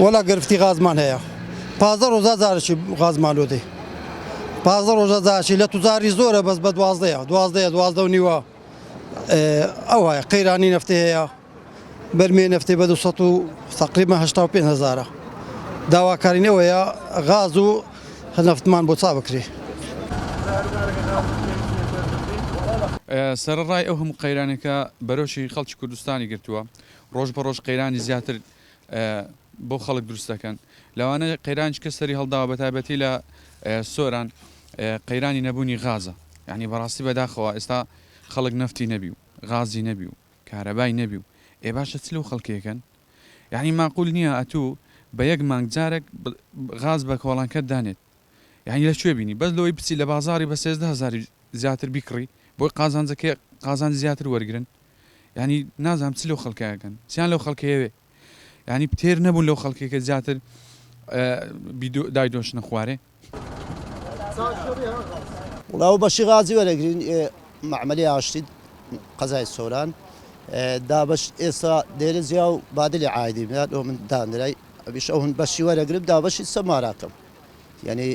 وەڵا گرفتی غازمان هەیە 15 ڕۆژا جارێکی غازمان لۆ دێ 15 ڕۆژە جارێکی لە توجاری زۆرە بەس بە دوازدەیە دوازدەیە دوازدە و نیوە ئەوە قەیرانی نەفتی هەیە بەرمێ نەفتی بە 200 و تقریبا 85 هەزارە داواکارین ئەوەیە غاز و نەفتمان بۆ چا بکرێ. سەرەڕای ئەو هەموو قەیرانێکە بەرۆکی خەڵکی کوردستانی گرتووە، ڕۆژ بە ڕۆژ قەیرانی زیاتر بۆ خەڵک دروست دەکەن، لەوانە قەیرانیش کە سەری هەڵداوە بەتایبەتی لە سۆران قەیرانی نەبوونی غازە، یانی بەڕاستی بەداخەوە ئێستا خەڵک نەفتی نەبی و غازی نەبی و کارەبای نەبی و ئێ باشە چ لەو خەڵکەیەکەن؟ یانی ماقول نییە ئەتوو بە یەک مانگ جارێک غاز بە کۆڵانکەت دانێت یانی لە کوێ بینی بەس لەوەی بچی لە بازاڕی بە 13 هەزاری زیاتر بیکڕی بۆی قازانجەکەی قازانجی زیاتر وەرگرن یانی نازانم چ لەو خەڵکەکەن چیان لەو خەڵکەیەوێ یانی تێر نەبوون لەو خەڵکێکە زیاتر دایدۆشنە خوارێ. وڵاو بەشی غازی وەرەگرین مەعمەلی ئاشتی قەزای سۆران دابەش ئێستا دێرە زیا و بادلی عایدی لۆ من دانرای ئەویش ئەو هەن بەشی وەرەگرم دابەشی سە ماراکەم یعنی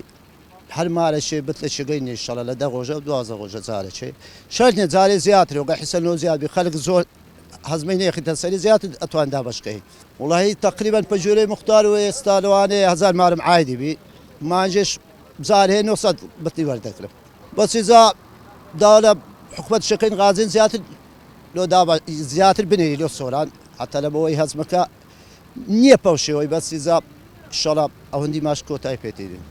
هەر مارەشێ بت لە چێگەی نیشەڵە لە دە ڕۆژە و 12 ڕۆژە جارێکێ شەرت نیە جارێ زیاتر وگە حیسە لۆ زیاد بی خەلک زۆر هەزمەی نێخیتە سەری زیاتر ئەتوان دابەشکەی وڵی تقریبا پەجورەی مختار و ئێستا لەوانەیە هەزار مارم عایدی بی مانجێش جار هەیە 900 بتلی وەردەگرم بەسی جا داوا لە حکومەت شەکەین غازین زیاتر لۆ دابە زیاتر بنێری لۆ سۆران حتا لە بۆی هەزمەکە نییە پەو شێوەی بەسی جا شەڵا ئەوەندی ماش کۆتای پێتێنین.